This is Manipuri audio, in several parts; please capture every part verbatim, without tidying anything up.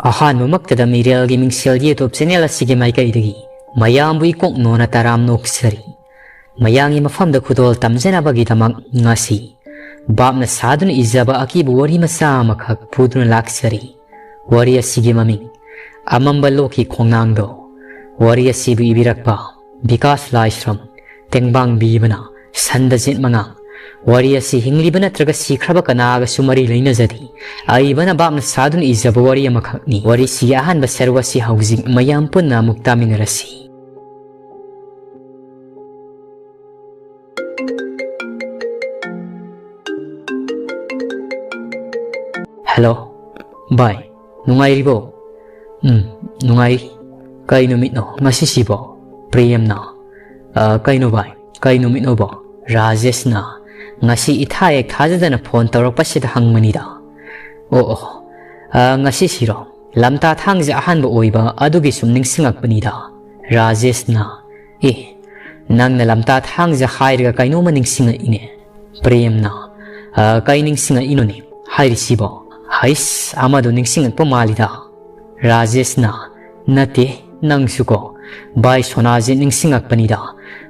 ꯑꯍꯥꯟꯕꯃꯛꯇꯗ ꯃꯤꯔꯦꯜꯒꯤ ꯃꯤꯡꯁꯦꯜ YouTube channel ꯑꯁꯤꯒꯤ ꯃꯥꯏꯀꯩꯗꯒꯤ ꯃꯌꯥꯝꯕꯨ ꯏꯀꯣꯛ ꯅꯣꯟꯅ ꯇꯔꯥꯝ ꯅꯣꯛꯆꯔꯤ꯫ ꯃꯌꯥꯝꯒꯤ ꯃꯐꯝꯗ ꯈꯨꯗꯣꯜ ꯇꯝꯖꯅꯕꯒꯤꯗꯃꯛ ꯉꯁꯤ ꯕꯥꯞꯅ ꯁꯥꯗꯨꯅ ꯏꯖꯕ ꯑꯀꯤꯕ ꯋꯥꯔꯤ ꯃꯆꯥ ꯑꯃꯈꯛ ꯄꯨꯗꯨꯅ ꯂꯥꯛꯆꯔꯤ꯫ ꯋꯥꯔꯤ ꯑꯁꯤꯒꯤ ꯃꯃꯤꯡ ꯑꯃꯝꯕ ꯂꯣꯛꯀꯤ ꯈꯣꯡꯅꯥꯡꯗꯣ꯫ ꯋꯥꯔꯤ ꯑꯁꯤꯕꯨ ꯏꯕꯤꯔꯛꯄ ꯕꯤꯀꯥꯁ ꯂꯥꯏꯁ꯭ꯔꯝ꯫ ꯇꯦꯡꯕꯥꯡꯕꯤꯕꯅ ꯁꯟꯗꯖꯤꯠ ꯃꯉꯥꯡ꯫ ꯋꯥꯔꯤ ꯑꯁꯤ ꯍꯤꯡꯂꯤꯕ ꯅꯠꯇ꯭ꯔꯒ ꯁꯤꯈ꯭ꯔꯕ ꯀꯅꯥꯒꯁꯨ ꯃꯔꯤ ꯂꯩꯅꯖꯗꯦ꯫ ꯑꯏꯕꯅ ꯕꯥꯞꯅ ꯁꯥꯗꯨꯅ ꯏꯖꯕ ꯋꯥꯔꯤ ꯑꯃꯈꯛꯅꯤ꯫ ꯋꯥꯔꯤꯁꯤꯒꯤ ꯑꯍꯥꯟꯕ ꯁꯔꯨꯛ ꯑꯁꯤ ꯍꯧꯖꯤꯛ ꯃꯌꯥꯝ ꯄꯨꯟꯅ ꯑꯃꯨꯛ ꯇꯥꯃꯤꯟꯅꯔꯁꯤ꯫ ꯍꯦꯜꯂꯣ, ꯚꯥꯏ, ꯅꯨꯡꯉꯥꯏꯔꯤꯕꯣ? ꯎꯝ, ꯅꯨꯡꯉꯥꯏꯔꯤ꯫ ꯀꯩ ꯅꯨꯃꯤꯠꯅꯣ ꯉꯁꯤꯁꯤꯕꯣ? ꯄ꯭ꯔꯦꯝꯅ, "ꯑ, ꯀꯩꯅꯣ ꯚꯥꯏ, ꯀꯩ ꯅꯨꯃꯤꯠꯅꯣꯕꯣ?" ꯔꯥꯖꯦꯁꯅ, "ꯉꯁꯤ ꯏꯊꯥ ꯍꯦꯛ ꯊꯥꯖꯗꯅ ꯐꯣꯟ ꯇꯧꯔꯛꯄꯁꯤꯗ ꯍꯪꯕꯅꯤꯗ꯫ ꯑꯣ, ꯑꯣ, ꯑ, ꯉꯁꯤꯁꯤꯔꯣ? ꯂꯝꯇꯥ ꯊꯥꯡꯖ ꯑꯍꯥꯟꯕ ꯑꯣꯏꯕ ꯑꯗꯨꯒꯤ ꯁꯨꯝ ꯅꯤꯡꯁꯤꯡꯉꯛꯄꯅꯤꯗ꯫" ꯔꯥꯖꯦꯁꯅ, "ꯑꯦ, ꯅꯪꯅ ꯂꯝꯇꯥ ꯊꯥꯡꯖ ꯍꯥꯏꯔꯒ ꯀꯩꯅꯣꯝꯃ ꯅꯤꯡꯁꯤꯡꯉꯛꯏꯅꯦ꯫" ꯄ꯭ꯔꯦꯝꯅ, "ꯑ, ꯀꯩ ꯅꯤꯡꯁꯤꯡꯉꯛꯏꯅꯣꯅꯦ ꯍꯥꯏꯔꯤꯁꯤꯕꯣ? ꯍꯩꯁ, ꯑꯃꯗꯣ ꯅꯤꯡꯁꯤꯡꯉꯛꯄ ꯃꯥꯜꯂꯤꯗ꯫" ꯔꯥꯖꯦꯁꯅ, "ꯅꯠꯇꯦ, ꯅꯪꯁꯨꯀꯣ ꯚꯥꯏ ꯁꯣꯅꯥꯁꯦ ꯅꯤꯡꯁꯤꯡꯉꯛꯄꯅꯤꯗ꯫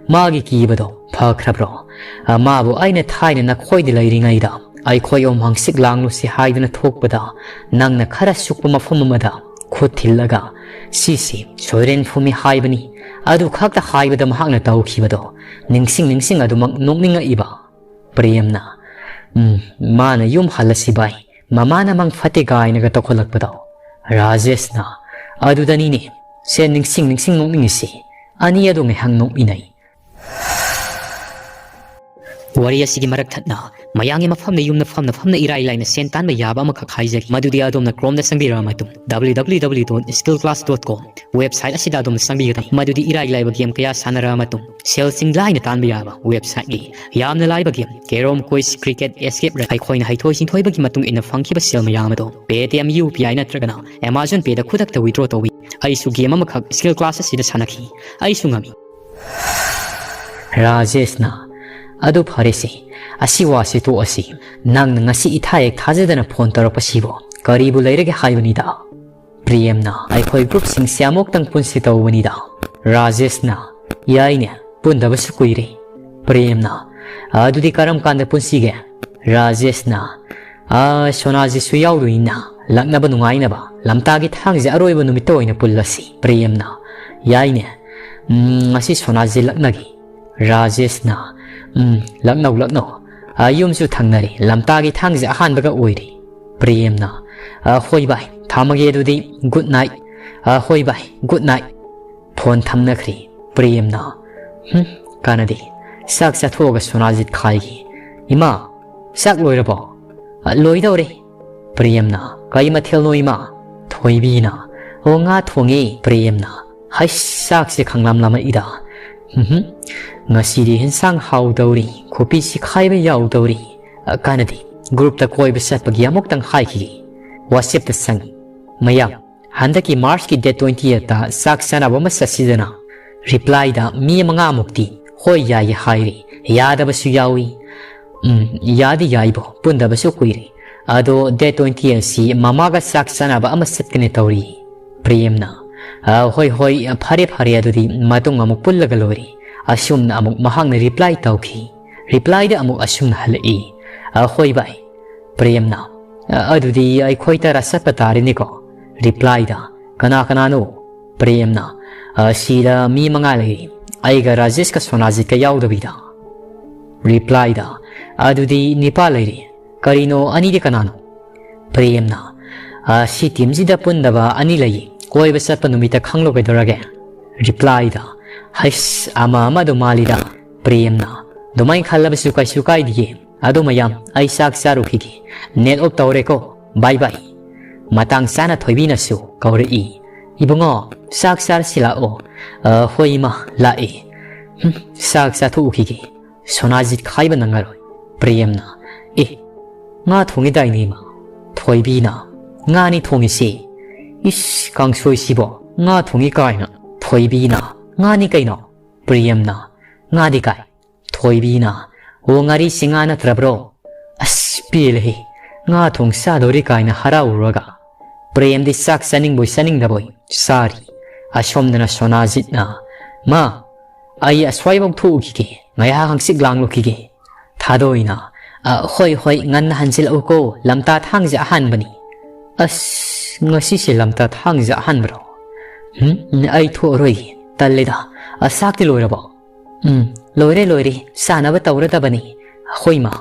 ꯃꯥꯒꯤ ꯀꯤꯕꯗꯣ ꯐꯈ꯭ꯔꯕ꯭ꯔꯣ? ꯑ, ꯃꯥꯕꯨ ꯑꯩꯅ ꯊꯥꯏꯅ ꯅꯈꯣꯏꯗ ꯂꯩꯔꯤꯉꯩꯗ ꯑꯩꯈꯣꯏ ꯑꯍꯨꯝ ꯍꯪꯆꯤꯠ ꯂꯥꯡꯂꯨꯁꯤ ꯍꯥꯏꯗꯨꯅ ꯊꯣꯛꯄꯗ ꯅꯪꯅ ꯈꯔ ꯁꯨꯛꯄ ꯃꯐꯝ ꯑꯃꯗ ꯈꯨꯠ ꯊꯤꯜꯂꯒ, ꯁꯤꯁꯤ ꯁꯣꯏꯔꯦꯟ ꯐꯨꯝꯃꯤ ꯍꯥꯏꯕꯅꯤ꯫ ꯑꯗꯨ ꯈꯛꯇ ꯍꯥꯏꯕꯗ ꯃꯍꯥꯛꯅ ꯇꯧꯈꯤꯕꯗꯣ ꯅꯤꯡꯁꯤꯡ ꯅꯤꯡꯁꯤꯡ ꯑꯗꯨꯃꯛ ꯅꯣꯛꯅꯤꯡꯉꯛꯏꯕ꯫" ꯄ꯭ꯔꯦꯝꯅ, "ꯎꯝ, ꯃꯥꯅ ꯌꯨꯝ ꯍꯜꯂꯁꯤ ꯚꯥꯏ, ꯃꯃꯥꯅ ꯃꯪ ꯐꯠꯇꯦ ꯀꯥꯏꯅꯒ ꯇꯧꯈꯠꯂꯛꯄꯗꯣ꯫" ꯔꯥꯖꯦꯁꯅ, "ꯑꯗꯨꯗꯅꯤꯅꯦ ꯁꯦ ꯅꯤꯡꯁꯤꯡ ꯅꯤꯡꯁꯤꯡ ꯅꯣꯛꯅꯤꯡꯉꯤꯁꯤ꯫ ꯑꯅꯤ ꯑꯗꯨ ꯉꯥꯏꯍꯥꯛ ꯅꯣꯛꯃꯤꯟꯅꯩ꯫" ꯋꯥꯔꯤ ꯑꯁꯤꯒꯤ ꯃꯔꯛ ꯊꯠꯅ ꯃꯌꯥꯝꯒꯤ ꯃꯐꯝꯗ ꯌꯨꯝꯗ ꯐꯝꯅ ꯐꯝꯅ ꯏꯔꯥꯏ ꯂꯥꯏꯅ ꯁꯦꯟ ꯇꯥꯟꯕ ꯌꯥꯕ ꯑꯃꯈꯛ ꯍꯥꯏꯖꯔꯤ꯫ ꯃꯗꯨꯗꯤ ꯑꯗꯣꯝꯅ Chromeꯗ ꯆꯪꯕꯤꯔꯕ ꯃꯇꯨꯡ, W W W dot skill class dot com website ꯑꯁꯤꯗ ꯑꯗꯣꯝꯅ ꯆꯪꯕꯤꯒꯗꯕꯅꯤ꯫ ꯃꯗꯨꯗꯤ ꯏꯔꯥꯏ ꯂꯥꯏꯕ game ꯀꯌꯥ ꯁꯥꯟꯅꯔꯕ ꯃꯇꯨꯡ ꯁꯦꯜꯁꯤꯡ ꯂꯥꯏꯅ ꯇꯥꯟꯕ ꯌꯥꯕ websiteꯅꯤ꯫ ꯌꯥꯝꯅ ꯂꯥꯏꯕ game, carrom, quiz, cricket, escape room꯫ ꯑꯩꯈꯣꯏꯅ ꯍꯩꯊꯣꯏ ꯁꯤꯡꯊꯣꯏꯕꯒꯤ ꯃꯇꯨꯡ ꯏꯟꯅ ꯐꯪꯈꯤꯕ ꯁꯦꯜ ꯃꯌꯥꯝ ꯑꯗꯣ Paytm, U P I ꯅꯠꯇ꯭ꯔꯒꯅ Amazon Payꯗ ꯈꯨꯗꯛꯇ withdraw ꯇꯧꯏ꯫ ꯑꯩꯁꯨ game ꯑꯃꯈꯛ skill class ꯑꯁꯤꯗ ꯁꯥꯟꯅꯈꯤ꯫ ꯑꯩꯁꯨ ꯉꯝꯃꯤ꯫ ꯔꯥꯖꯦꯁꯅ, "ꯑꯗꯨ ꯐꯔꯦꯁꯦ, ꯑꯁꯤ ꯋꯥꯁꯤ ꯇꯣꯛꯑꯁꯤ꯫ ꯅꯪꯅ ꯉꯁꯤ ꯏꯊꯥ ꯍꯦꯛ ꯊꯥꯖꯗꯅ ꯐꯣꯟ ꯇꯧꯔꯛꯄꯁꯤꯕꯣ ꯀꯔꯤꯕꯨ ꯂꯩꯔꯒꯦ ꯍꯥꯏꯕꯅꯤꯗ?" ꯄ꯭ꯔꯦꯝꯅ, ꯑꯩꯈꯣꯏ ꯒ꯭ꯔꯨꯞꯁꯤꯡꯁꯦ ꯑꯃꯨꯛꯇꯪ ꯄꯨꯟꯁꯤ ꯇꯧꯕꯅꯤꯗ꯫ ꯔꯥꯖꯦꯁꯅ, ꯌꯥꯏꯅꯦ, ꯄꯨꯟꯗꯕꯁꯨ ꯀꯨꯏꯔꯦ꯫ ꯄ꯭ꯔꯦꯝꯅ, ꯑꯗꯨꯗꯤ ꯀꯔꯝ ꯀꯥꯟꯗ ꯄꯨꯟꯁꯤꯒꯦ? ꯔꯥꯖꯦꯁꯅ, ꯑ, ꯁꯣꯅꯥꯖꯤꯠꯁꯨ ꯌꯥꯎꯗꯣꯏꯅꯤꯅ, ꯂꯛꯅꯕ ꯅꯨꯡꯉꯥꯏꯅꯕ ꯂꯝꯇꯥꯒꯤ ꯊꯥꯡꯖ ꯑꯔꯣꯏꯕ ꯅꯨꯃꯤꯠꯇ ꯑꯣꯏꯅ ꯄꯨꯜꯂꯁꯤ꯫ ꯄ꯭ꯔꯦꯝꯅ, ꯌꯥꯏꯅꯦ, ꯎꯝ, ꯉꯁꯤ ꯁꯣꯅꯥꯖꯤꯠ ꯂꯛꯅꯒꯦ꯫ ꯔꯥꯖꯦꯁꯅ, ꯎꯝ, ꯂꯛꯅꯧ, ꯂꯛꯅꯧ꯫ ꯑ, ꯌꯨꯝꯁꯨ ꯊꯪꯅꯔꯦ, ꯂꯝꯇꯥꯒꯤ ꯊꯥꯡꯖ ꯑꯍꯥꯟꯕꯒ ꯑꯣꯏꯔꯦ꯫ ꯄ꯭ꯔꯦꯝꯅ, ꯑ, ꯍꯣꯏ ꯚꯥꯏ, ꯊꯝꯃꯒꯦ ꯑꯗꯨꯗꯤ, good night꯫ ꯑ, ꯍꯣꯏ ꯚꯥꯏ, good night꯫ ꯐꯣꯟ ꯊꯝꯅꯈ꯭ꯔꯦ꯫ ꯄ꯭ꯔꯦꯝꯅ, ꯍꯨꯝ, ꯀꯥꯟꯅꯗꯦ꯫ ꯆꯥꯛ ꯆꯥꯊꯣꯛꯑꯒ ꯁꯣꯅꯥꯖꯤꯠ ꯈꯥꯏꯒꯦ꯫ ꯏꯃꯥ, ꯆꯥꯛ ꯂꯣꯏꯔꯕꯣ? "ꯑ, ꯂꯣꯏꯗꯧꯔꯦ꯫" ꯄ꯭ꯔꯦꯝꯅ, "ꯀꯩ ꯃꯊꯦꯜꯅꯣ ꯏꯃꯥ?" ꯊꯣꯏꯕꯤꯅ, "ꯑꯣ, ꯉꯥ ꯊꯣꯡꯉꯦ꯫" ꯄ꯭ꯔꯦꯝꯅ, "ꯍꯩꯁ, ꯆꯥꯛꯁꯦ ꯈꯪꯂꯝ ꯂꯥꯝꯃꯛꯏꯗ꯫ ꯎꯝꯍꯨꯝ, ꯉꯁꯤꯗꯤ ꯍꯦꯟꯁꯥꯡ ꯍꯥꯎꯗꯧꯔꯤ, ꯈꯣꯄꯤꯁꯤ ꯈꯥꯏꯕ ꯌꯥꯎꯗꯧꯔꯤ꯫" ꯑ, ꯀꯥꯟꯅꯗꯦ, ꯒ꯭ꯔꯨꯞꯇ ꯀꯣꯏꯕ ꯆꯠꯄꯒꯤ ꯑꯃꯨꯛꯇꯪ ꯍꯥꯏꯈꯤꯒꯦ꯫ ꯋꯥꯆꯦꯞꯇ ꯆꯪꯉꯤ꯫ ꯃꯌꯥꯝ, ꯍꯟꯗꯛꯀꯤ ꯃꯥꯔꯆꯀꯤ date twenty eightꯇ ꯆꯥꯛ ꯆꯥꯅꯕ ꯑꯃ ꯆꯠꯁꯤꯗꯅ꯫ ꯔꯤꯄ꯭ꯂꯥꯏꯗ ꯃꯤ ꯃꯉꯥꯃꯨꯛꯇꯤ ꯍꯣꯏ ꯌꯥꯏꯌꯦ ꯍꯥꯏꯔꯤ, ꯌꯥꯗꯕꯁꯨ ꯌꯥꯎꯏ꯫ ꯎꯝ, ꯌꯥꯗꯤ ꯌꯥꯏꯕꯣ, ꯄꯨꯟꯗꯕꯁꯨ ꯀꯨꯏꯔꯦ꯫ ꯑꯗꯣ date twenty eightꯁꯤ ꯃꯃꯥꯒ ꯆꯥꯛ ꯆꯥꯅꯕ ꯑꯃ ꯆꯠꯀꯅꯤ ꯇꯧꯔꯤ꯫ ꯄ꯭ꯔꯦꯝꯅ, "ꯑ, ꯍꯣꯏ, ꯍꯣꯏ, ꯐꯔꯦ, ꯐꯔꯦ, ꯑꯗꯨꯗꯤ ꯃꯇꯨꯡ ꯑꯃꯨꯛ ꯄꯨꯜꯂꯒ ꯂꯣꯏꯔꯦ꯫" ꯑꯁꯨꯝꯅ ꯑꯃꯨꯛ ꯃꯍꯥꯛꯅ ꯔꯤꯄ꯭ꯂꯥꯏ ꯇꯧꯈꯤ꯫ ꯔꯤꯄ꯭ꯂꯥꯏꯗ ꯑꯃꯨꯛ ꯑꯁꯨꯝꯅ ꯍꯜꯂꯛꯏ, "ꯑ, ꯍꯣꯏ ꯚꯥꯏ꯫" ꯄ꯭ꯔꯦꯝꯅ, "ꯑ, ꯑꯗꯨꯗꯤ ꯑꯩꯈꯣꯏ ꯇꯔꯥ ꯆꯠꯄ ꯇꯥꯔꯦꯅꯦꯀꯣ?" ꯔꯤꯄ꯭ꯂꯥꯏꯗ, "ꯀꯅꯥ ꯀꯅꯥꯅꯣ?" ꯄ꯭ꯔꯦꯝꯅ, "ꯑ, ꯁꯤꯗ ꯃꯤ ꯃꯉꯥ ꯂꯩꯔꯤ, ꯑꯩꯒ ꯔꯥꯖꯦꯁꯀ ꯁꯣꯅꯥꯖꯤꯠꯀ ꯌꯥꯎꯗꯕꯤꯗ꯫" ꯔꯤꯄ꯭ꯂꯥꯏꯗ, "ꯑꯗꯨꯗꯤ ꯅꯤꯄꯥ ꯂꯩꯔꯤ, ꯀꯔꯤꯅꯣ ꯑꯅꯤꯗꯤ ꯀꯅꯥꯅꯣ?" ꯄ꯭ꯔꯦꯝꯅ, "ꯑ, ꯁꯤ ꯇꯤꯝꯁꯤꯗ ꯄꯨꯟꯗꯕ ꯑꯅꯤ ꯂꯩꯌꯦ, ꯀꯣꯏꯕ ꯆꯠꯄ ꯅꯨꯃꯤꯠꯇ ꯈꯪꯂꯣ ꯀꯩꯗꯧꯔꯒꯦ?" ꯔꯤꯄ꯭ꯂꯥꯏꯗ, "ꯍꯩꯁ, ꯑꯃ ꯑꯃꯗꯣ ꯃꯥꯜꯂꯤꯗ꯫" ꯄ꯭ꯔꯦꯝꯅ, "ꯑꯗꯨꯃꯥꯏꯅ ꯈꯜꯂꯕꯁꯨ ꯀꯩꯁꯨ ꯀꯥꯏꯗꯤꯌꯦ꯫ ꯑꯗꯣ ꯃꯌꯥꯝ, ꯑꯩ ꯆꯥꯛ ꯆꯥꯔꯨꯈꯤꯒꯦ꯫ Net off ꯇꯧꯔꯦꯀꯣ꯫ Bye bye꯫" ꯃꯇꯥꯡ ꯆꯥꯅ ꯊꯣꯏꯕꯤꯅꯁꯨ ꯀꯧꯔꯛꯏ, "ꯏꯕꯨꯡꯉꯣ, ꯆꯥꯛ ꯆꯥꯔꯁꯤ ꯂꯥꯛꯑꯣ꯫" "ꯑ, ꯍꯣꯏ ꯏꯃꯥ, ꯂꯥꯛꯑꯦ꯫" "ꯍꯨꯝ, ꯆꯥꯛ ꯆꯥꯊꯣꯛꯎꯈꯤꯒꯦ꯫ ꯁꯣꯅꯥꯖꯤꯠ ꯈꯥꯏꯕ ꯅꯪꯉꯔꯣꯏ꯫" ꯄ꯭ꯔꯦꯝꯅ, "ꯑꯦ, ꯉꯥ ꯊꯣꯡꯉꯤꯗꯥꯏꯅꯦ ꯏꯃꯥ?" ꯊꯣꯏꯕꯤꯅ, "ꯉꯥꯅꯤ ꯊꯣꯡꯉꯤꯁꯦ꯫" "ꯏꯁ, ꯀꯥꯡꯁꯣꯏꯁꯤꯕꯣ ꯉꯥ ꯊꯣꯡꯉꯤ ꯀꯥꯏꯅ?" ꯊꯣꯏꯕꯤꯅ, "ꯉꯥꯅꯤ ꯀꯩꯅꯣ꯫" ꯄ꯭ꯔꯦꯝꯅ, "ꯉꯥꯗꯤ ꯀꯥꯏ?" ꯊꯣꯏꯕꯤꯅ, "ꯑꯣ, ꯉꯥꯔꯤꯁꯤ ꯉꯥ ꯅꯠꯇ꯭ꯔꯕ꯭ꯔꯣ? ꯑꯁ, ꯄꯦꯜꯂꯦꯍꯦ, ꯉꯥ ꯊꯣꯡ ꯆꯥꯗꯧꯔꯤ ꯀꯥꯏꯅ ꯍꯔꯥꯎꯔꯨꯔꯒ꯫" ꯄ꯭ꯔꯦꯝꯗꯤ ꯆꯥꯛ ꯆꯥꯅꯤꯡꯕꯣꯏ ꯆꯥꯅꯤꯡꯗꯕꯣꯏ ꯆꯥꯔꯤ꯫ ꯑꯁꯣꯝꯗꯅ ꯁꯣꯅꯥꯖꯤꯠꯅ, "ꯃꯥ, ꯑꯩ ꯑꯁ꯭ꯋꯥꯏꯐꯥꯎ ꯊꯣꯛꯎꯈꯤꯒꯦ, ꯉꯥꯏꯍꯥꯛ ꯍꯪꯆꯤꯠ ꯂꯥꯡꯂꯨꯈꯤꯒꯦ꯫" ꯊꯥꯗꯣꯏꯅ, "ꯑ, ꯍꯣꯏ, ꯍꯣꯏ, ꯉꯟꯅ ꯍꯟꯖꯤꯜꯂꯛꯎꯀꯣ, ꯂꯝꯇꯥ ꯊꯥꯡꯖ ꯑꯍꯥꯟꯕꯅꯤ꯫" "ꯑꯁ, ꯉꯁꯤꯁꯦ ꯂꯝꯇꯥ ꯊꯥꯡꯖ ꯑꯍꯥꯟꯕꯔꯣ? ꯎꯝ, ꯑꯩ ꯊꯣꯛꯑꯔꯣꯏꯒꯦ, ꯇꯜꯂꯦꯗ꯫ ꯑ, ꯆꯥꯛꯇꯤ ꯂꯣꯏꯔꯕꯣ?" "ꯎꯝ, ꯂꯣꯏꯔꯦ, ꯂꯣꯏꯔꯦ, ꯆꯥꯅꯕ ꯇꯧꯔꯗꯕꯅꯤ꯫ ꯍꯣꯏ, ꯃꯥ꯫"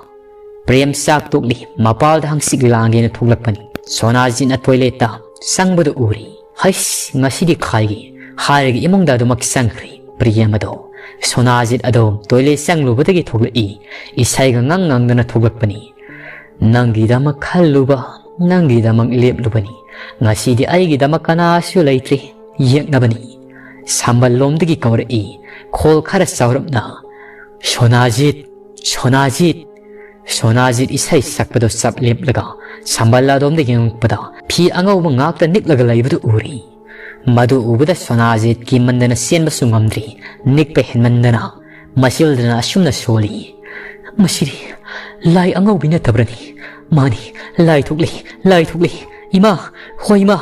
ꯄ꯭ꯔꯦꯝ ꯆꯥꯛ ꯇꯣꯛꯂꯤ, ꯃꯄꯥꯜꯗ ꯍꯪꯆꯤꯠ ꯂꯥꯡꯒꯦꯅ ꯊꯣꯛꯂꯛꯄꯅꯤ꯫ ꯁꯣꯅꯥꯖꯤꯠꯅ ꯇꯣꯏꯂꯦꯠꯇ ꯆꯪꯕꯗꯨ ꯎꯔꯤ꯫ "ꯍꯩꯁ, ꯉꯁꯤꯗꯤ ꯈꯥꯏꯒꯦ" ꯍꯥꯏꯔꯒ ꯏꯃꯨꯡꯗ ꯑꯗꯨꯃꯛ ꯆꯪꯈ꯭ꯔꯦ꯫ ꯄ꯭ꯔꯦꯝ ꯑꯗꯣ, ꯁꯣꯅꯥꯖꯤꯠ ꯑꯗꯣ ꯇꯣꯏꯂꯦꯠ ꯆꯪꯂꯨꯕꯗꯒꯤ ꯊꯣꯛꯂꯛꯏ꯫ ꯏꯁꯩꯒ ꯉꯪ ꯉꯪꯗꯅ ꯊꯣꯛꯂꯛꯄꯅꯤ꯫ "ꯅꯪꯒꯤꯗꯃꯛ ꯈꯜꯂꯨꯕ, ꯅꯪꯒꯤꯗꯃꯛ ꯂꯦꯞꯂꯨꯕꯅꯤ꯫ ꯉꯁꯤꯗꯤ ꯑꯩꯒꯤꯗꯃꯛ ꯀꯅꯥꯁꯨ ꯂꯩꯇ꯭ꯔꯦ, ꯌꯦꯛꯅꯕꯅꯤ꯫" ꯁꯝꯕꯜ ꯂꯣꯝꯗꯒꯤ ꯀꯧꯔꯛꯏ, ꯈꯣꯜ ꯈꯔ ꯆꯥꯎꯔꯞꯅ, "ꯁꯣꯅꯥꯖꯤꯠ, ꯁꯣꯅꯥꯖꯤꯠ꯫" ꯁꯣꯅꯥꯖꯤꯠ ꯏꯁꯩ ꯁꯛꯄꯗꯣ ꯆꯞ ꯂꯦꯞꯂꯒ ꯁꯝꯕꯜ ꯑꯗꯣꯝꯗ ꯌꯦꯡꯂꯛꯄꯗ ꯐꯤ ꯑꯉꯧꯕ ꯉꯥꯛꯇ ꯅꯤꯛꯂꯒ ꯂꯩꯕꯗꯨ ꯎꯔꯤ꯫ ꯃꯗꯨ ꯎꯕꯗ ꯁꯣꯅꯥꯖꯤꯠ ꯀꯤꯃꯟꯗꯅ ꯆꯦꯟꯕꯁꯨ ꯉꯝꯗ꯭ꯔꯤ, ꯅꯤꯛꯄ ꯍꯦꯟꯃꯟꯗꯅ꯫ ꯃꯆꯤꯜꯗꯅ ꯑꯁꯨꯝꯅ ꯁꯣꯜꯂꯤ, "ꯃꯁꯤꯗꯤ ꯂꯥꯏ ꯑꯉꯧꯕꯤ ꯅꯠꯇꯕ꯭ꯔꯅꯤ? ꯃꯥꯅꯤ, ꯂꯥꯏ ꯊꯣꯛꯂꯤ, ꯂꯥꯏ ꯊꯣꯛꯂꯤ꯫ ꯏꯃꯥ, ꯍꯣꯏ ꯏꯃꯥ!"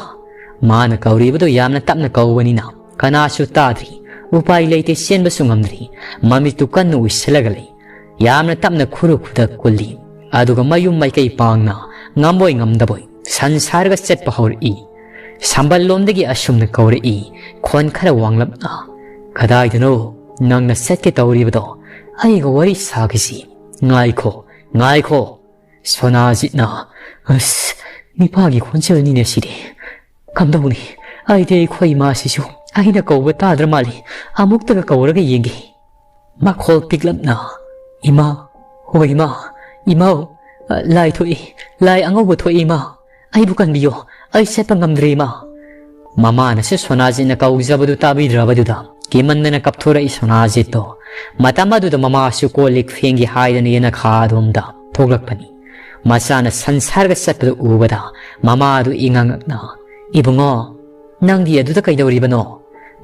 ꯃꯥꯅ ꯀꯧꯔꯤꯕꯗꯨ ꯌꯥꯝꯅ ꯇꯞꯅ ꯀꯧꯕꯅꯤꯅ ꯀꯅꯥꯁꯨ ꯇꯥꯗ꯭ꯔꯤ꯫ ꯎꯄꯥꯏ ꯂꯩꯇꯦ, ꯆꯦꯟꯕꯁꯨ ꯉꯝꯗ꯭ꯔꯤ꯫ ꯃꯃꯤꯠꯇꯨ ꯀꯟꯅ ꯎꯏꯁꯤꯜꯂꯒ ꯂꯩ꯫ ꯌꯥꯝꯅ ꯇꯞꯅ ꯈꯨꯔꯨ ꯈꯨꯗꯛ ꯀꯨꯜꯂꯤ꯫ ꯑꯗꯨꯒ ꯃꯌꯨꯝ ꯃꯥꯏꯀꯩ ꯄꯥꯡꯅ ꯉꯝꯕꯣꯏ ꯉꯝꯗꯕꯣꯏ ꯁꯟ ꯁꯥꯔꯒ ꯆꯠꯄ ꯍꯧꯔꯛꯏ꯫ ꯁꯝꯕꯜ ꯂꯣꯝꯗꯒꯤ ꯑꯁꯨꯝꯅ ꯀꯧꯔꯛꯏ, ꯈꯣꯟ ꯈꯔ ꯋꯥꯡꯂꯞꯅ, "ꯀꯗꯥꯏꯗꯅꯣ ꯅꯪꯅ ꯆꯠꯀꯦ ꯇꯧꯔꯤꯕꯗꯣ? ꯑꯩꯒ ꯋꯥꯔꯤ ꯁꯥꯈꯤꯁꯤ꯫ ꯉꯥꯏꯈꯣ, ꯉꯥꯏꯈꯣ꯫" ꯁꯣꯅꯥꯖꯤꯠꯅ, "ꯑꯁ, ꯅꯤꯄꯥꯒꯤ ꯈꯣꯟꯖꯦꯜꯅꯤꯅꯦ ꯁꯤꯗꯤ꯫ ꯀꯝꯗꯧꯅꯤ? ꯑꯩꯗꯤ ꯑꯩꯈꯣꯏ ꯏꯃꯥꯁꯤꯁꯨ ꯑꯩꯅ ꯀꯧꯕ ꯇꯥꯗ꯭ꯔ ꯃꯥꯜꯂꯤ꯫ ꯑꯃꯨꯛꯇꯒ ꯀꯧꯔꯒ ꯌꯦꯡꯒꯦ꯫" ꯃꯈꯣꯜ ꯄꯤꯛꯂꯞꯅ, "ꯏꯃꯥ, ꯍꯣ ꯏꯃꯥ, ꯏꯃꯥ, ꯂꯥꯏ ꯊꯣꯛꯏ, ꯂꯥꯏ ꯑꯉꯧꯕ ꯊꯣꯛꯏ ꯏꯃꯥ꯫ ꯑꯩꯕꯨ ꯀꯟꯕꯤꯌꯣ, ꯑꯩ ꯆꯠꯄ ꯉꯝꯗ꯭ꯔꯦ ꯏꯃꯥ꯫" ꯃꯃꯥꯅꯁꯨ ꯁꯣꯅꯥꯖꯤꯠꯅ ꯀꯧꯖꯕꯗꯨ ꯇꯥꯕꯤꯗ꯭ꯔꯕꯗꯨꯗ ꯀꯤꯃꯟꯗꯅ ꯀꯞꯊꯣꯔꯛꯏ ꯁꯣꯅꯥꯖꯤꯠꯇꯣ꯫ ꯃꯇꯝ ꯑꯗꯨꯗ ꯃꯃꯥꯁꯨ ꯀꯣꯜ ꯂꯤꯛ ꯐꯦꯡꯒꯦ ꯍꯥꯏꯗꯅ ꯌꯦꯅꯈꯥ ꯑꯗꯣꯝꯗ ꯊꯣꯛꯂꯛꯄꯅꯤ꯫ ꯃꯆꯥꯅ ꯁꯟ ꯁꯥꯔꯒ ꯆꯠꯄꯗꯨ ꯎꯕꯗ ꯃꯃꯥꯗꯨ ꯏꯉꯛꯉꯛꯅ, "ꯏꯕꯨꯡꯉꯣ, ꯅꯪꯗꯤ ꯑꯗꯨꯗ ꯀꯩꯗꯧꯔꯤꯕꯅꯣ?"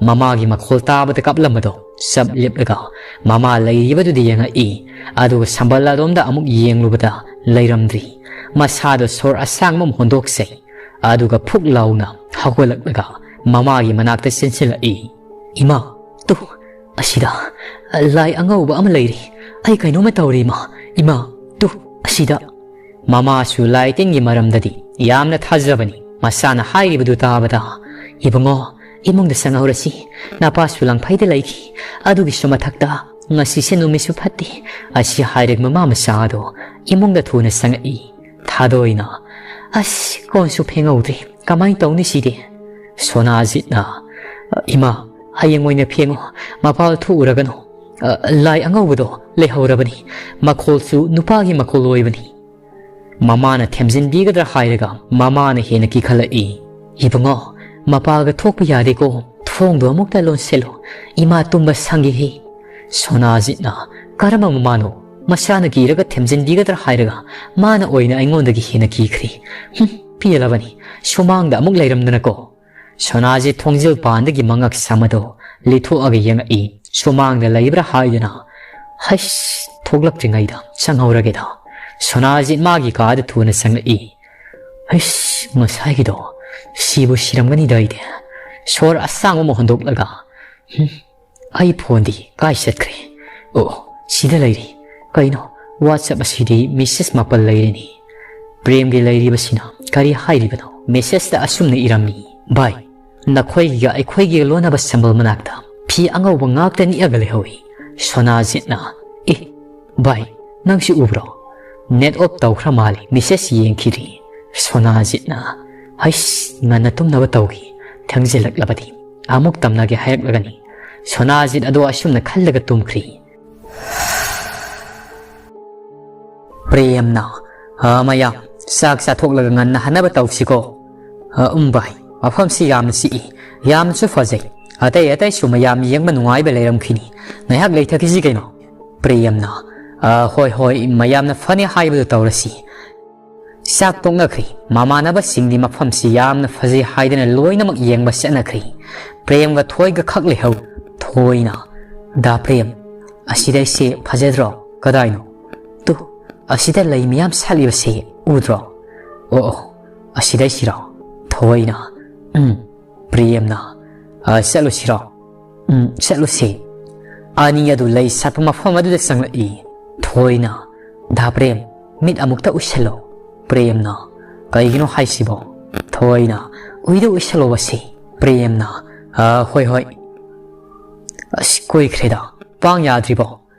ꯃꯃꯥꯒꯤ ꯃꯈꯣꯜ ꯇꯥꯕꯗ ꯀꯞꯂꯝꯕꯗꯣ ꯆꯞ ꯂꯦꯞꯂꯒ ꯃꯃꯥ ꯂꯩꯔꯤꯕꯗꯨꯗ ꯌꯦꯡꯉꯛꯏ꯫ ꯑꯗꯨꯒ ꯁꯝꯕꯜ ꯑꯗꯣꯝꯗ ꯑꯃꯨꯛ ꯌꯦꯡꯂꯨꯕꯗ ꯂꯩꯔꯝꯗ꯭ꯔꯤ꯫ ꯃꯁꯥꯗꯣ ꯁꯣꯔ ꯑꯁꯥꯡꯕ ꯑꯃ ꯍꯣꯟꯗꯣꯛꯆꯩ꯫ ꯑꯗꯨꯒ ꯐꯨꯛ ꯂꯥꯎꯅ ꯍꯧꯒꯠꯂꯛꯂꯒ ꯃꯃꯥꯒꯤ ꯃꯅꯥꯛꯇ ꯆꯦꯟꯁꯤꯜꯂꯛꯏ꯫ "ꯏꯃꯥ, ꯇꯨ, ꯑꯁꯤꯗ ꯂꯥꯏ ꯑꯉꯧꯕ ꯑꯃ ꯂꯩꯔꯤ꯫ ꯑꯩ ꯀꯩꯅꯣꯝꯃ ꯇꯧꯔꯤ, ꯏꯃꯥ꯫ ꯏꯃꯥ, ꯇꯨ, ꯑꯁꯤꯗ꯫" ꯃꯃꯥꯁꯨ ꯂꯥꯏ ꯇꯤꯟꯒꯤ ꯃꯔꯝꯗꯗꯤ ꯌꯥꯝꯅ ꯊꯥꯖꯕꯅꯤ꯫ ꯃꯆꯥꯅ ꯍꯥꯏꯔꯤꯕꯗꯨ ꯇꯥꯕꯗ, "ꯏꯕꯨꯡꯉꯣ, ꯏꯃꯨꯡꯗ ꯆꯪꯍꯧꯔꯁꯤ꯫ ꯅꯄꯥꯁꯨ ꯂꯪꯐꯩꯗ ꯂꯩꯈꯤ꯫ ꯑꯗꯨꯒꯤꯁꯨ ꯃꯊꯛꯇ ꯉꯁꯤꯁꯦ ꯅꯨꯃꯤꯠꯁꯨ ꯐꯠꯇꯦ꯫" ꯑꯁꯤ ꯍꯥꯏꯔꯒ ꯃꯃꯥ ꯃꯆꯥ ꯑꯗꯣ ꯏꯃꯨꯡꯗ ꯊꯨꯅ ꯆꯪꯉꯛꯏ꯫ ꯊꯥꯗꯣꯏꯅ, "ꯑꯁ, ꯀꯣꯟꯁꯨ ꯐꯦꯡꯍꯧꯗ꯭ꯔꯤ꯫ ꯀꯃꯥꯏꯅ ꯇꯧꯅꯤ ꯁꯤꯗꯤ?" ꯁꯣꯅꯥꯖꯤꯠꯅ, "ꯏꯃꯥ, ꯍꯌꯦꯡ ꯑꯣꯏꯅ ꯐꯦꯡꯉꯣ꯫ ꯃꯄꯥꯜ ꯊꯣꯛꯎꯔꯒꯅꯨ꯫ ꯑ, ꯂꯥꯏ ꯑꯉꯧꯕꯗꯣ ꯂꯩꯍꯧꯔꯕꯅꯤ꯫ ꯃꯈꯣꯜꯁꯨ ꯅꯨꯄꯥꯒꯤ ꯃꯈꯣꯜ ꯑꯣꯏꯕꯅꯤ꯫" ꯃꯃꯥꯅ ꯊꯦꯝꯖꯤꯟꯕꯤꯒꯗ꯭ꯔꯥ ꯍꯥꯏꯔꯒ ꯃꯃꯥꯅ ꯍꯦꯟꯅ ꯀꯤꯈꯠꯂꯛꯏ꯫ "ꯏꯕꯨꯡꯉꯣ, ꯃꯄꯥꯜꯒ ꯊꯣꯛꯄ ꯌꯥꯗꯦꯀꯣ꯫ ꯊꯣꯡꯗꯣ ꯑꯃꯨꯛꯇ ꯂꯣꯟꯁꯤꯜꯂꯨ꯫ ꯏꯃꯥ ꯇꯨꯝꯕ ꯁꯪꯒꯦꯍꯦ꯫" ꯁꯣꯅꯥꯖꯤꯠꯅ, "ꯀꯔꯝꯕ ꯃꯃꯥꯅꯣ? ꯃꯆꯥꯅ ꯀꯤꯔꯒ ꯊꯦꯝꯖꯤꯟꯕꯤꯒꯗ꯭ꯔꯥ ꯍꯥꯏꯔꯒ ꯃꯥꯅ ꯑꯣꯏꯅ ꯑꯩꯉꯣꯟꯗꯒꯤ ꯍꯦꯟꯅ ꯀꯤꯈ꯭ꯔꯦ꯫ ꯍꯨꯝ, ꯄꯦꯜꯂꯕꯅꯤ꯫ ꯁꯨꯃꯥꯡꯗ ꯑꯃꯨꯛ ꯂꯩꯔꯝꯗꯅꯀꯣ꯫" ꯁꯣꯅꯥꯖꯤꯠ ꯊꯣꯡꯖꯤꯜ ꯄꯥꯟꯗꯒꯤ ꯃꯉꯛ ꯁꯝ ꯑꯗꯣ ꯂꯤꯊꯣꯛꯑꯒ ꯌꯦꯡꯉꯛꯏ꯫ ꯁꯨꯃꯥꯡꯗ ꯂꯩꯕ꯭ꯔꯥ ꯍꯥꯏꯗꯨꯅ, ꯍꯩꯁ, ꯊꯣꯛꯂꯛꯇ꯭ꯔꯤꯉꯩꯗ ꯆꯪꯍꯧꯔꯒꯦꯗ꯫ ꯁꯣꯅꯥꯖꯤꯠ ꯃꯥꯒꯤ ꯀꯥꯗ ꯊꯨꯅ ꯆꯪꯂꯛꯏ꯫ ꯍꯩꯁ, ꯉꯁꯥꯏꯒꯤꯗꯣ ꯁꯤꯕꯨ ꯁꯤꯔꯝꯒꯅꯤꯗ ꯑꯩꯗꯤ꯫ ꯁꯣꯔ ꯑꯁꯥꯡꯕ ꯑꯃ ꯍꯣꯟꯗꯣꯛꯂꯒ, "ꯍꯨꯝ, ꯑꯩ ꯐꯣꯟꯗꯤ ꯀꯥꯏ ꯆꯠꯈ꯭ꯔꯦ? ꯑꯣ, ꯁꯤꯗ ꯂꯩꯔꯤ꯫ ꯀꯩꯅꯣ, WhatsApp ꯑꯁꯤꯗꯤ ꯃꯦꯁꯦꯖ ꯃꯥꯄꯜ ꯂꯩꯔꯦꯅꯦ꯫ ꯄ꯭ꯔꯦꯝꯒꯤ ꯂꯩꯔꯤꯕꯁꯤꯅ ꯀꯔꯤ ꯍꯥꯏꯔꯤꯕꯅꯣ?" ꯃꯦꯁꯦꯖꯇ ꯑꯁꯨꯝꯅ ꯏꯔꯝꯃꯤ, "ꯚꯥꯏ, ꯅꯈꯣꯏꯒ ꯑꯩꯈꯣꯏꯒꯤ ꯂꯣꯟꯅꯕ ꯁꯝꯕꯜ ꯃꯅꯥꯛꯇ ꯐꯤ ꯑꯉꯧꯕ ꯉꯥꯛꯇ ꯅꯤꯛꯑꯒ ꯂꯩꯍꯧꯏ꯫" ꯁꯣꯅꯥꯖꯤꯠꯅ, "ꯑꯦ, ꯚꯥꯏ, ꯅꯪꯁꯤ ꯎꯕ꯭ꯔꯣ? Net off ꯇꯧꯈ꯭ꯔ ꯃꯥꯜꯂꯤ, ꯃꯦꯁꯦꯖ ꯌꯦꯡꯈꯤꯗ꯭ꯔꯤ꯫" ꯁꯣꯅꯥꯖꯤꯠꯅ, "ꯍꯩꯁ, ꯉꯟꯅ ꯇꯨꯝꯅꯕ ꯇꯧꯈꯤ, ꯊꯦꯡꯖꯤꯜꯂꯛꯂꯕꯗꯤ ꯑꯃꯨꯛ ꯇꯝꯅꯒꯦ ꯍꯥꯏꯔꯛꯂꯒꯅꯤ꯫" ꯁꯣꯅꯥꯖꯤꯠ ꯑꯗꯣ ꯑꯁꯨꯝꯅ ꯈꯜꯂꯒ ꯇꯨꯝꯈ꯭ꯔꯤ꯫ ꯄ꯭ꯔꯦꯝꯅ, "ꯑ, ꯃꯌꯥꯝ, ꯆꯥꯛ ꯆꯥꯊꯣꯛꯂꯒ ꯉꯟꯅ ꯍꯟꯅꯕ ꯇꯧꯁꯤꯀꯣ꯫" "ꯑ, ꯎꯝ ꯚꯥꯏ, ꯃꯐꯝꯁꯤ ꯌꯥꯝꯅ ꯆꯤꯛꯏ, ꯌꯥꯝꯅꯁꯨ ꯐꯖꯩ꯫ ꯑꯇꯩ ꯑꯇꯩꯁꯨ ꯃꯌꯥꯝ ꯌꯦꯡꯕ ꯅꯨꯡꯉꯥꯏꯕ ꯂꯩꯔꯝꯈꯤꯅꯤ꯫ ꯉꯥꯏꯍꯥꯛ ꯂꯩꯊꯈꯤꯁꯤ ꯀꯩꯅꯣ꯫" ꯄ꯭ꯔꯦꯝꯅ, "ꯑ, ꯍꯣꯏ ꯍꯣꯏ, ꯃꯌꯥꯝꯅ ꯐꯅꯤ ꯍꯥꯏꯕꯗꯨ ꯇꯧꯔꯁꯤ꯫" ꯆꯥꯛ ꯇꯣꯛꯅꯈ꯭ꯔꯤ꯫ ꯃꯃꯥꯟꯅꯕꯁꯤꯡꯗꯤ ꯃꯐꯝꯁꯤ ꯌꯥꯝꯅ ꯐꯖꯩ ꯍꯥꯏꯗꯅ ꯂꯣꯏꯅꯃꯛ ꯌꯦꯡꯕ ꯆꯠꯅꯈ꯭ꯔꯤ꯫ ꯄ꯭ꯔꯦꯝꯒ ꯊꯣꯏꯒ ꯈꯛ ꯂꯩꯍꯧ꯫ ꯊꯣꯏꯅ, "ꯗꯥ ꯄ꯭ꯔꯦꯝ, ꯑꯁꯤꯗꯩꯁꯦ ꯐꯖꯗ꯭ꯔꯣ? ꯀꯗꯥꯏꯅꯣ? ꯇꯨ, ꯑꯁꯤꯗ ꯂꯩ ꯃꯌꯥꯝ ꯁꯥꯠꯂꯤꯕꯁꯦ ꯎꯗ꯭ꯔꯣ? ꯑꯣ, ꯑꯣ, ꯑꯁꯤꯗꯩꯁꯤꯔꯣ? ꯊꯣꯏꯅ, "ꯎꯝ, ꯄ꯭ꯔꯦꯝꯅ, ꯑ, ꯆꯠꯂꯨꯁꯤꯔꯣ?" "ꯎꯝ, ꯆꯠꯂꯨꯁꯤ꯫" ꯑꯅꯤ ꯑꯗꯨ ꯂꯩ ꯁꯥꯠꯄ ꯃꯐꯝ ꯑꯗꯨꯗ ꯆꯪꯂꯛꯏ꯫ ꯊꯣꯏꯅ, "ꯗꯥ ꯄ꯭ꯔꯦꯝ, ꯃꯤꯠ ꯑꯃꯨꯛꯇ ꯎꯏꯁꯜꯂꯣ꯫" ꯄ꯭ꯔꯦꯝꯅ, "ꯀꯩꯒꯤꯅꯣ ꯍꯥꯏꯁꯤꯕꯣ?" ꯊꯣꯏꯅ, "ꯎꯏꯗ ꯎꯏꯁꯜꯂꯣꯕꯁꯦ꯫" ꯄ꯭ꯔꯦꯝꯅ, "ꯑ, ꯍꯣꯏ, ꯍꯣꯏ꯫" ꯑꯁ, ꯀꯨꯏꯈ꯭ꯔꯦꯗ, ꯄꯥꯡ ꯌꯥꯗ꯭ꯔꯤꯕꯣ?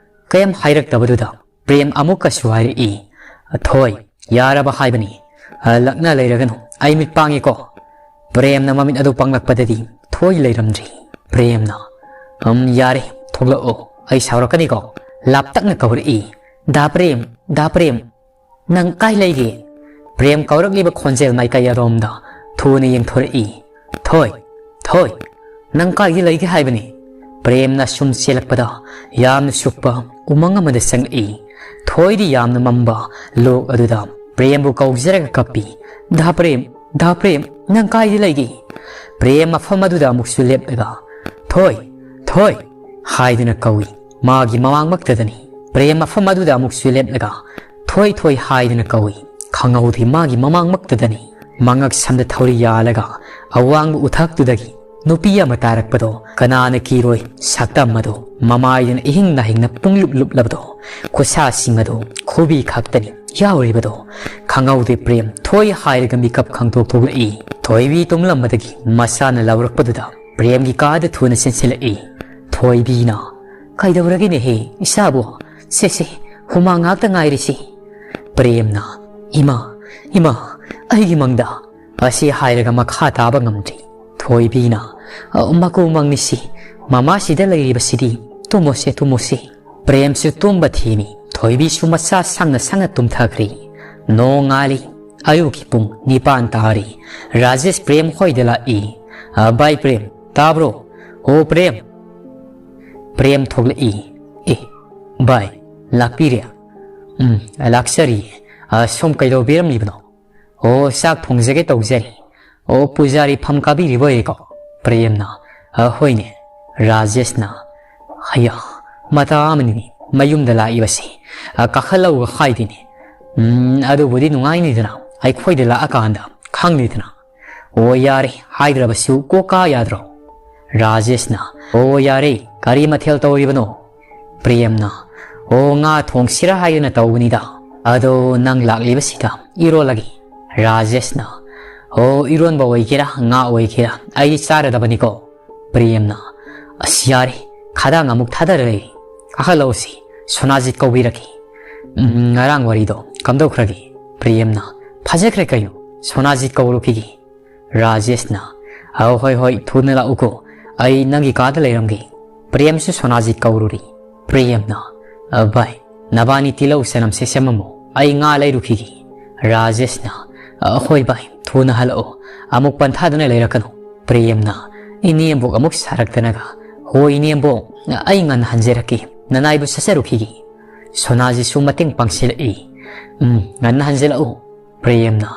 ꯀꯩꯝ ꯍꯥꯏꯔꯛꯇꯕꯗꯨꯗ ꯄ꯭ꯔꯦꯝ ꯑꯃꯨꯛꯀꯁꯨ ꯍꯥꯏꯔꯛꯏ, "ꯊꯣꯏ, ꯌꯥꯔꯕ ꯍꯥꯏꯕꯅꯤ꯫ ꯑ, ꯂꯛꯅ ꯂꯩꯔꯒꯅꯨ, ꯑꯩ ꯃꯤꯠ ꯄꯥꯡꯉꯤꯀꯣ꯫" ꯄ꯭ꯔꯦꯝꯅ ꯃꯃꯤꯠ ꯑꯗꯨ ꯄꯥꯡꯂꯛꯄꯗꯗꯤ ꯊꯣꯏ ꯂꯩꯔꯝꯗ꯭ꯔꯤ꯫ ꯄ꯭ꯔꯦꯝꯅ, "ꯎꯝ, ꯌꯥꯔꯦ, ꯊꯣꯛꯂꯛꯑꯣ, ꯑꯩ ꯁꯥꯎꯔꯛꯀꯅꯤꯀꯣ꯫" ꯂꯥꯞꯇꯛꯅ ꯀꯧꯔꯛꯏ, "ꯗꯥ ꯄ꯭ꯔꯦꯝ, ꯗꯥ ꯄ꯭ꯔꯦꯝ, ꯅꯪ ꯀꯥꯏ ꯂꯩꯒꯦ?" ꯄ꯭ꯔꯦꯝ ꯀꯧꯔꯛꯂꯤꯕ ꯈꯣꯟꯖꯦꯜ ꯃꯥꯏꯀꯩ ꯑꯗꯣꯝꯗ ꯊꯨꯅ ꯌꯦꯡꯊꯣꯔꯛꯏ꯫ "ꯊꯣꯏ, ꯊꯣꯏ, ꯅꯪ ꯀꯥꯏꯗ ꯂꯩꯒꯦ ꯍꯥꯏꯕꯅꯤ?" ꯄ꯭ꯔꯦꯝꯅ ꯁꯨꯝ ꯆꯦꯜꯂꯛꯄꯗ ꯌꯥꯝꯅ ꯁꯨꯛꯄ ꯎꯃꯪ ꯑꯃꯗ ꯆꯪꯂꯛꯏ꯫ ꯊꯣꯏꯗꯤ ꯌꯥꯝꯅ ꯃꯝꯕ ꯂꯣꯛ ꯑꯗꯨꯗ ꯄ꯭ꯔꯦꯝꯕꯨ ꯀꯧꯖꯔꯒ ꯀꯞꯄꯤ꯫ "ꯗꯥ ꯄ꯭ꯔꯦꯝ, ꯗꯥ ꯄ꯭ꯔꯦꯝ, ꯅꯪ ꯀꯥꯏꯗ ꯂꯩꯒꯦ?" ꯄ꯭ꯔꯦꯝ ꯃꯐꯝ ꯑꯗꯨꯗ ꯑꯃꯨꯛꯁꯨ ꯂꯦꯞꯂꯒ, "ꯊꯣꯏ, ꯊꯣꯏ" ꯍꯥꯏꯗꯨꯅ ꯀꯧꯏ꯫ ꯃꯥꯒꯤ ꯃꯃꯥꯡꯃꯛꯇꯗꯅꯤ꯫ ꯄ꯭ꯔꯦꯝ ꯃꯐꯝ ꯑꯗꯨꯗ ꯑꯃꯨꯛꯁꯨ ꯂꯦꯞꯂꯒ, "ꯊꯣꯏ, ꯊꯣꯏ" ꯍꯥꯏꯗꯨꯅ ꯀꯧꯏ꯫ ꯈꯪꯍꯧꯗꯦ, ꯃꯥꯒꯤ ꯃꯃꯥꯡꯃꯛꯇꯗꯅꯤ꯫ ꯃꯉꯛ ꯁꯝꯗ ꯊꯧꯔꯤ ꯌꯥꯜꯂꯒ ꯑꯋꯥꯡꯕ ꯎꯊꯛꯇꯨꯗꯒꯤ ꯅꯨꯄꯤ ꯑꯃ ꯇꯥꯔꯛꯄꯗꯣ ꯀꯅꯥꯅ ꯀꯤꯔꯣꯏ? ꯁꯛꯇꯝ ꯑꯗꯣ, ꯃꯃꯥꯏꯗꯨꯅ ꯏꯍꯤꯡ ꯅꯥꯍꯤꯡꯅ ꯄꯨꯡꯂꯨꯞ ꯂꯨꯞꯂꯕꯗꯣ, ꯈꯨꯠꯁꯥꯁꯤꯡ ꯑꯗꯣ ꯈꯨꯕꯤ ꯈꯛꯇꯅꯤ ꯌꯥꯎꯔꯤꯕꯗꯣ꯫ ꯈꯪꯍꯧꯗꯦ, ꯄ꯭ꯔꯦꯝ ꯊꯣꯏ ꯍꯥꯏꯔꯒ ꯃꯤꯀꯞ ꯈꯪꯗꯣꯛ ꯊꯣꯛꯂꯛꯏ꯫ ꯊꯣꯏꯕꯤ ꯇꯨꯝꯂꯝꯕꯗꯒꯤ ꯃꯁꯥꯅ ꯂꯧꯔꯛꯄꯗꯨꯗ ꯄ꯭ꯔꯦꯝꯒꯤ ꯀꯥꯗ ꯊꯨꯅ ꯆꯦꯟꯁꯤꯜꯂꯛꯏ꯫ ꯊꯣꯏꯕꯤꯅ, "ꯀꯩꯗꯧꯔꯒꯦꯅꯦꯍꯦ ꯏꯆꯥꯕꯨ? ꯁꯦ, ꯁꯦ, ꯍꯨꯃꯥꯡ ꯉꯥꯛꯇ ꯉꯥꯏꯔꯤꯁꯤ꯫" ꯄ꯭ꯔꯦꯝꯅ, "ꯏꯃꯥ, ꯏꯃꯥ, ꯑꯩꯒꯤ ꯃꯪꯗ!" ꯑꯁꯤ ꯍꯥꯏꯔꯒ ꯃꯈꯥ ꯇꯥꯕ ꯉꯝꯗ꯭ꯔꯤ꯫ ꯊꯣꯏꯕꯤꯅ, "ꯑ, ꯃꯀꯨ ꯃꯪꯅꯤꯁꯤ, ꯃꯃꯥꯁꯤꯗ ꯂꯩꯔꯤꯕꯁꯤꯗꯤ꯫ ꯇꯨꯝꯃꯣꯁꯦ, ꯇꯨꯝꯃꯣꯁꯦ꯫" ꯄ꯭ꯔꯦꯝꯁꯨ ꯇꯨꯝꯕ ꯊꯤꯃꯤ꯫ ꯊꯣꯏꯕꯤꯁꯨ ꯃꯁꯥ ꯁꯪꯅ ꯁꯪꯅ ꯇꯨꯝꯊꯈ꯭ꯔꯤ꯫ ꯅꯣꯡꯉꯥꯜꯂꯤ꯫ ꯑꯌꯨꯛꯀꯤ ꯄꯨꯡ ꯅꯤꯄꯥꯟ ꯇꯥꯔꯤ꯫ ꯔꯥꯖꯦꯁ ꯄ꯭ꯔꯦꯝ ꯍꯣꯏꯗ ꯂꯥꯛꯏ꯫ "ꯑ, ꯚꯥꯏ ꯄ꯭ꯔꯦꯝ, ꯇꯥꯕ꯭ꯔꯣ? ꯑꯣ ꯄ꯭ꯔꯦꯝ!" ꯄ꯭ꯔꯦꯝ ꯊꯣꯛꯂꯛꯏ꯫ "ꯑꯦ, ꯚꯥꯏ, ꯂꯥꯛꯄꯤꯔꯦ?" "ꯎꯝ, ꯂꯥꯛꯆꯔꯤ꯫ ꯑ, ꯁꯣꯝ ꯀꯩꯗꯧꯕꯤꯔꯝꯂꯤꯕꯅꯣ?" "ꯑꯣ, ꯆꯥꯛ ꯊꯣꯡꯖꯒꯦ ꯇꯧꯖꯔꯤ꯫" "ꯑꯣ, ꯄꯨꯖꯥꯔꯤ ꯐꯝ ꯀꯥꯕꯤꯔꯤꯕ ꯑꯣꯏꯔꯦꯀꯣ?" ꯄ꯭ꯔꯦꯝꯅ, "ꯑ, ꯍꯣꯏꯅꯦ꯫" ꯔꯥꯖꯦꯁꯅ, "ꯍꯩꯌꯥ, ꯃꯇꯥ ꯑꯃꯅꯤꯅꯦ ꯃꯌꯨꯝꯗ ꯂꯥꯛꯏꯕꯁꯤ꯫ ꯑ, ꯀꯥꯈꯠꯂꯛꯎꯒ ꯍꯥꯏꯗꯦꯅꯦ꯫ ꯎꯝ, ꯑꯗꯨꯕꯨꯗꯤ ꯅꯨꯡꯉꯥꯏꯅꯤꯗꯅ, ꯑꯩꯈꯣꯏꯗ ꯂꯥꯛꯑꯀꯥꯟꯗ ꯈꯪꯅꯤꯗꯅ꯫" "ꯑꯣ, ꯌꯥꯔꯦ, ꯍꯥꯏꯗ꯭ꯔꯕꯁꯨ ꯀꯣꯛ ꯀꯥ ꯌꯥꯗ꯭ꯔꯣ?" ꯔꯥꯖꯦꯁꯅ, "ꯑꯣ, ꯌꯥꯔꯦ, ꯀꯔꯤ ꯃꯊꯦꯜ ꯇꯧꯔꯤꯕꯅꯣ?" ꯄ꯭ꯔꯦꯝꯅ, "ꯑꯣ, ꯉꯥ ꯊꯣꯡꯁꯤꯔꯥ ꯍꯥꯏꯗꯨꯅ ꯇꯧꯕꯅꯤꯗ꯫ ꯑꯗꯣ ꯅꯪ ꯂꯥꯛꯂꯤꯕꯁꯤꯗ ꯏꯔꯣꯜꯂꯒꯦ꯫" ꯔꯥꯖꯦꯁꯅ, "ꯑꯣ, ꯏꯔꯣꯟꯕ ꯑꯣꯏꯒꯦꯔꯥ ꯉꯥ ꯑꯣꯏꯒꯦꯔꯥ ꯑꯩꯗꯤ ꯆꯥꯔꯗꯕꯅꯤꯀꯣ꯫" ꯄ꯭ꯔꯦꯝꯅ, "ꯑꯁ, ꯌꯥꯔꯦ, ꯈꯗꯥꯡ ꯑꯃꯨꯛ ꯊꯥꯗꯔ ꯂꯩꯔꯦ꯫ ꯀꯥꯈꯠꯂꯛꯑꯣꯁꯤ, ꯁꯣꯅꯥꯖꯤꯠ ꯀꯧꯕꯤꯔꯛꯀꯦ꯫" "ꯎꯝ, ꯉꯔꯥꯡ ꯋꯥꯔꯤꯗꯣ ꯀꯝꯗꯧꯈ꯭ꯔꯒꯦ?" ꯄ꯭ꯔꯦꯝꯅ, "ꯐꯖꯈ꯭ꯔꯦ ꯀꯩꯅꯣ, ꯁꯣꯅꯥꯖꯤꯠ ꯀꯧꯔꯨꯈꯤꯒꯦ꯫" ꯔꯥꯖꯦꯁꯅ, "ꯑ, ꯍꯣꯏ, ꯍꯣꯏ, ꯊꯨꯅ ꯂꯥꯛꯎꯀꯣ, ꯑꯩ ꯅꯪꯒꯤ ꯀꯥꯗ ꯂꯩꯔꯝꯒꯦ꯫" ꯄ꯭ꯔꯦꯝꯁꯨ ꯁꯣꯅꯥꯖꯤꯠ ꯀꯧꯔꯨꯔꯤ꯫ ꯄ꯭ꯔꯦꯝꯅ, "ꯑ, ꯚꯥꯏ, ꯅꯕꯥꯅꯤ ꯇꯤꯜꯍꯧ ꯆꯅꯝꯁꯦ ꯁꯦꯝꯃꯝꯃꯣ, ꯑꯩ ꯉꯥ ꯂꯩꯔꯨꯈꯤꯒꯦ꯫" ꯔꯥꯖꯦꯁꯅ, "ꯑ, ꯍꯣꯏ ꯚꯥꯏ, ꯊꯨꯅ ꯍꯜꯂꯛꯑꯣ, ꯑꯃꯨꯛ ꯄꯟꯊꯥꯗꯨꯅ ꯂꯩꯔꯛꯀꯅꯨ꯫" ꯄ꯭ꯔꯦꯝꯅ, "ꯏꯅꯦꯝꯕꯣꯛ ꯑꯃꯨꯛ ꯁꯥꯔꯛꯇꯅꯒ꯫" "ꯍꯣꯏ ꯏꯅꯦꯝꯕꯣꯛ, ꯑꯩ ꯉꯟꯅ ꯍꯟꯖꯔꯛꯀꯦ, ꯅꯅꯥꯏꯕꯨ ꯆꯠꯆꯔꯨꯈꯤꯒꯦ꯫" ꯁꯣꯅꯥꯖꯤꯠꯁꯨ ꯃꯇꯦꯡ ꯄꯥꯡꯁꯤꯜꯂꯛꯏ꯫ "ꯎꯝ, ꯉꯟꯅ ꯍꯟꯖꯜꯂꯛꯎ꯫" ꯄ꯭ꯔꯦꯝꯅ,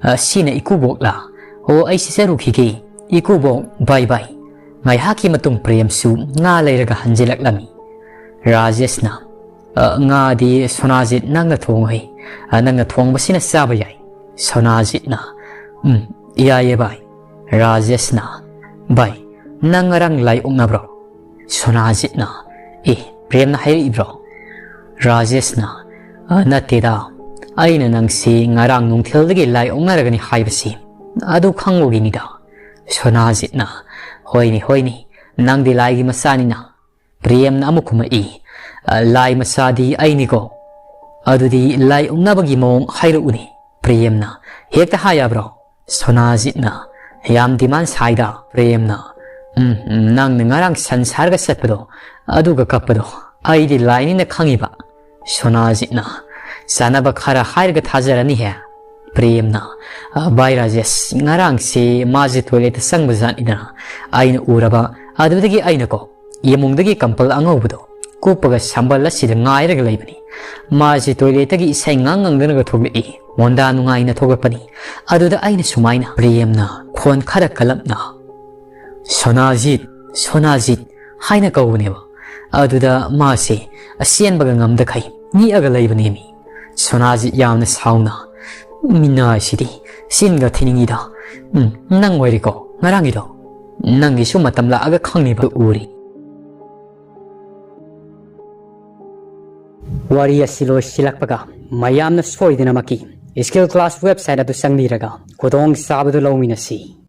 "ꯑ, ꯁꯤꯅ ꯏꯀꯨꯕꯣꯛꯂꯥ?" "ꯑꯣ, ꯑꯩ ꯆꯠꯆꯔꯨꯈꯤꯒꯦ ꯏꯀꯨꯕꯣꯛ, ꯕꯥꯏ ꯕꯥꯏ꯫" ꯉꯥꯏꯍꯥꯛꯀꯤ ꯃꯇꯨꯡ ꯄ꯭ꯔꯦꯝꯁꯨ ꯉꯥ ꯂꯩꯔꯒ ꯍꯟꯖꯤꯜꯂꯛꯂꯝꯃꯤ꯫ ꯔꯥꯖꯦꯁꯅ, "ꯑ, ꯉꯥꯗꯤ ꯁꯣꯅꯥꯖꯤꯠ ꯅꯪꯅ ꯊꯣꯡꯉꯨꯍꯦ꯫ ꯑ, ꯅꯪꯅ ꯊꯣꯡꯕꯁꯤꯅ ꯆꯥꯕ ꯌꯥꯏ꯫" ꯁꯣꯅꯥꯖꯤꯠꯅ, "ꯎꯝ, ꯌꯥꯏꯌꯦ ꯚꯥꯏ꯫" ꯔꯥꯖꯦꯁꯅ, "ꯚꯥꯏ, ꯅꯪ ꯉꯔꯥꯡ ꯂꯥꯏ ꯑꯣꯛꯅꯕ꯭ꯔꯣ?" ꯁꯣꯅꯥꯖꯤꯠꯅ, "ꯑꯦ, ꯄ꯭ꯔꯦꯝꯅ ꯍꯥꯏꯔꯛꯏꯕ꯭ꯔꯣ?" ꯔꯥꯖꯦꯁꯅ, "ꯑ, ꯅꯠꯇꯦꯗ, ꯑꯩꯅ ꯅꯪꯁꯤ ꯉꯔꯥꯡ ꯅꯨꯡꯊꯤꯜꯗꯒꯤ ꯂꯥꯏ ꯑꯣꯛꯅꯔꯒꯅꯤ ꯍꯥꯏꯕꯁꯤ ꯑꯗꯨ ꯈꯪꯕꯒꯤꯅꯤꯗ꯫" ꯁꯣꯅꯥꯖꯤꯠꯅ, "ꯍꯣꯏꯅꯦ, ꯍꯣꯏꯅꯦ, ꯅꯪꯗꯤ ꯂꯥꯏꯒꯤ ꯃꯆꯥꯅꯤꯅ꯫" ꯄ꯭ꯔꯦꯝꯅ ꯑꯃꯨꯛ ꯈꯨꯝꯃꯛꯏ, "ꯑ, ꯂꯥꯏ ꯃꯆꯥꯗꯤ ꯑꯩꯅꯤꯀꯣ꯫ ꯑꯗꯨꯗꯤ ꯂꯥꯏ ꯑꯣꯛꯅꯕꯒꯤ ꯃꯑꯣꯡ ꯍꯥꯏꯔꯛꯎꯅꯦ꯫" ꯄ꯭ꯔꯦꯝꯅ, "ꯍꯦꯛꯇ ꯍꯥꯏ ꯌꯥꯕ꯭ꯔꯣ?" ꯁꯣꯅꯥꯖꯤꯠꯅ, "ꯌꯥꯝ ꯗꯤꯃꯥꯟ ꯁꯥꯏꯗ꯫" ꯄ꯭ꯔꯦꯝꯅ, "ꯎꯝ, ꯎꯝ, ꯅꯪꯅ ꯉꯔꯥꯡ ꯁꯟ ꯁꯥꯔꯒ ꯆꯠꯄꯗꯣ, ꯑꯗꯨꯒ ꯀꯞꯄꯗꯣ ꯑꯩꯗꯤ ꯂꯥꯏꯅꯤꯅ ꯈꯪꯉꯤꯕ꯫" ꯁꯣꯅꯥꯖꯤꯠꯅ, "ꯆꯥꯅꯕ ꯈꯔ ꯍꯥꯏꯔꯒ ꯊꯥꯖꯔꯅꯤꯍꯦ꯫" ꯄ꯭ꯔꯦꯝꯅ, "ꯑ, ꯚꯥꯏ ꯔꯥꯖꯦꯁ, ꯉꯔꯥꯡꯁꯦ ꯃꯥꯁꯦ ꯇꯣꯏꯂꯦꯠꯇ ꯆꯪꯕ ꯖꯥꯠꯅꯤꯗꯅ, ꯑꯩꯅ ꯎꯔꯕ, ꯑꯗꯨꯗꯒꯤ ꯑꯩꯅꯀꯣ ꯏꯃꯨꯡꯗꯒꯤ ꯀꯝꯄꯜ ꯑꯉꯧꯕꯗꯣ ꯀꯨꯞꯄꯒ ꯁꯝꯕꯜ ꯑꯁꯤꯗ ꯉꯥꯏꯔꯒ ꯂꯩꯕꯅꯤ꯫ ꯃꯥꯁꯦ ꯇꯣꯏꯂꯦꯠꯇꯒꯤ ꯏꯁꯩ ꯉꯥꯡ ꯉꯪꯗꯅꯒ ꯊꯣꯛꯂꯛꯏ, ꯃꯣꯟꯗꯥ ꯅꯨꯡꯉꯥꯏꯅ ꯊꯣꯛꯂꯛꯄꯅꯤ꯫ ꯑꯗꯨꯗ ꯑꯩꯅ ꯁꯨꯃꯥꯏꯅ", ꯄ꯭ꯔꯦꯝꯅ ꯈꯣꯟ ꯈꯔ ꯀꯜꯂꯞꯅ, "ꯁꯣꯅꯥꯖꯤꯠ, ꯁꯣꯅꯥꯖꯤꯠ" ꯍꯥꯏꯅ ꯀꯧꯕꯅꯦꯕ꯫ ꯑꯗꯨꯗ ꯃꯥꯁꯦ ꯑꯆꯦꯟꯕꯒ ꯉꯝꯗꯈꯩ ꯅꯤꯛꯑꯒ ꯂꯩꯕꯅꯦꯃꯤ꯫ ꯁꯣꯅꯥꯖꯤꯠ ꯌꯥꯝꯅ ꯁꯥꯎꯅ, ꯃꯤꯅꯥ ꯍꯥꯏꯁꯤꯗꯤ ꯁꯤꯟꯒ ꯊꯤꯅꯤꯡꯉꯤꯗ꯫ ꯎꯝ, ꯅꯪ ꯑꯣꯏꯔꯦꯀꯣ ꯉꯔꯥꯡꯒꯤꯗꯣ꯫ ꯅꯪꯒꯤꯁꯨ ꯃꯇꯝ ꯂꯥꯛꯑꯒ ꯈꯪꯅꯤꯕ ꯎꯔꯤ꯫ ꯋꯥꯔꯤ ꯑꯁꯤ ꯂꯣꯏꯁꯤꯜꯂꯛꯄꯒ ꯃꯌꯥꯝꯅ ꯁꯣꯏꯗꯅꯃꯛꯀꯤ ꯁ꯭ꯀꯤꯜ ꯀ꯭ꯂꯥꯁ ꯋꯦꯕꯁꯥꯏꯠ ꯑꯗꯨ ꯆꯪꯕꯤꯔꯒ ꯈꯨꯗꯣꯡ ꯆꯥꯕꯗꯨ ꯂꯧꯃꯤꯟꯅꯁꯤ꯫